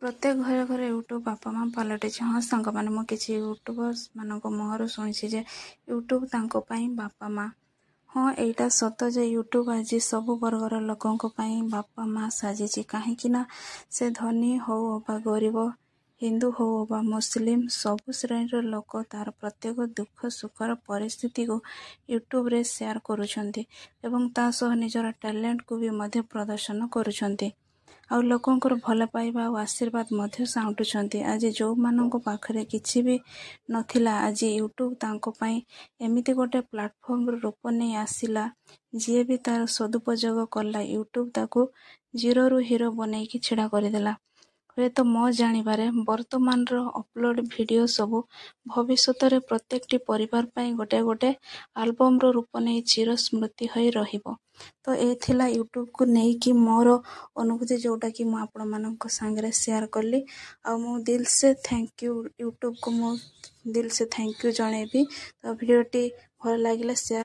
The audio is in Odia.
ପ୍ରତ୍ୟେକ ଘରେ ଘରେ ୟୁଟ୍ୟୁବ୍ ବାପା ମା' ପାଲଟିଛି। ହଁ ସାଙ୍ଗମାନେ, ମୁଁ କିଛି ୟୁଟ୍ୟୁବର୍ସମାନଙ୍କ ମୁହଁରୁ ଶୁଣିଛି ଯେ ୟୁଟ୍ୟୁବ୍ ତାଙ୍କ ପାଇଁ ବାପା ମା'। ହଁ, ଏଇଟା ସତ ଯେ ୟୁଟ୍ୟୁବ୍ ଆଜି ସବୁ ବର୍ଗର ଲୋକଙ୍କ ପାଇଁ ବାପା ମା' ସାଜିଛି। କାହିଁକି ନା ସେ ଧନୀ ହଉ ଅବା ଗରିବ, ହିନ୍ଦୁ ହଉ ଅବା ମୁସଲିମ, ସବୁ ଶ୍ରେଣୀର ଲୋକ ତାର ପ୍ରତ୍ୟେକ ଦୁଃଖ ସୁଖର ପରିସ୍ଥିତିକୁ ୟୁଟ୍ୟୁବରେ ସେୟାର କରୁଛନ୍ତି ଏବଂ ତା ସହ ନିଜର ଟ୍ୟାଲେଣ୍ଟକୁ ବି ମଧ୍ୟ ପ୍ରଦର୍ଶନ କରୁଛନ୍ତି ଆଉ ଲୋକଙ୍କର ଭଲ ପାଇବା ଆଉ ଆଶୀର୍ବାଦ ମଧ୍ୟ ସାଉଁଟୁଛନ୍ତି। ଆଜି ଯେଉଁମାନଙ୍କ ପାଖରେ କିଛି ବି ନଥିଲା, ଆଜି ୟୁଟ୍ୟୁବ୍ ତାଙ୍କ ପାଇଁ ଏମିତି ଗୋଟେ ପ୍ଲାଟଫର୍ମର ରୂପ ନେଇ ଆସିଲା। ଯିଏ ବି ତାର ସଦୁପଯୋଗ କଲା, ୟୁଟ୍ୟୁବ୍ ତାକୁ ଜିରୋରୁ ହିରୋ ବନେଇକି ଛିଡ଼ା କରିଦେଲା। ହୁଏତ ମୋ ଜାଣିବାରେ ବର୍ତ୍ତମାନର ଅପଲୋଡ଼ ଭିଡ଼ିଓ ସବୁ ଭବିଷ୍ୟତରେ ପ୍ରତ୍ୟେକଟି ପରିବାର ପାଇଁ ଗୋଟେ ଗୋଟେ ଆଲବମର ରୂପ ନେଇ ଚିର ସ୍ମୃତି ହୋଇ ରହିବ। ତ ଏ ଥିଲା ୟୁଟ୍ୟୁବକୁ ନେଇକି ମୋର ଅନୁଭୂତି, ଯେଉଁଟାକି ମୁଁ ଆପଣମାନଙ୍କ ସାଙ୍ଗରେ ସେୟାର କଲି। ଆଉ ମୁଁ ଦିଲ୍ ସେ thank you, ୟୁଟ୍ୟୁବକୁ ମୁଁ ଦିଲ୍ ସେ thank you ଜଣେଇବି। ତ ଭିଡ଼ିଓଟି ଭଲ ଲାଗିଲେ ସେୟାର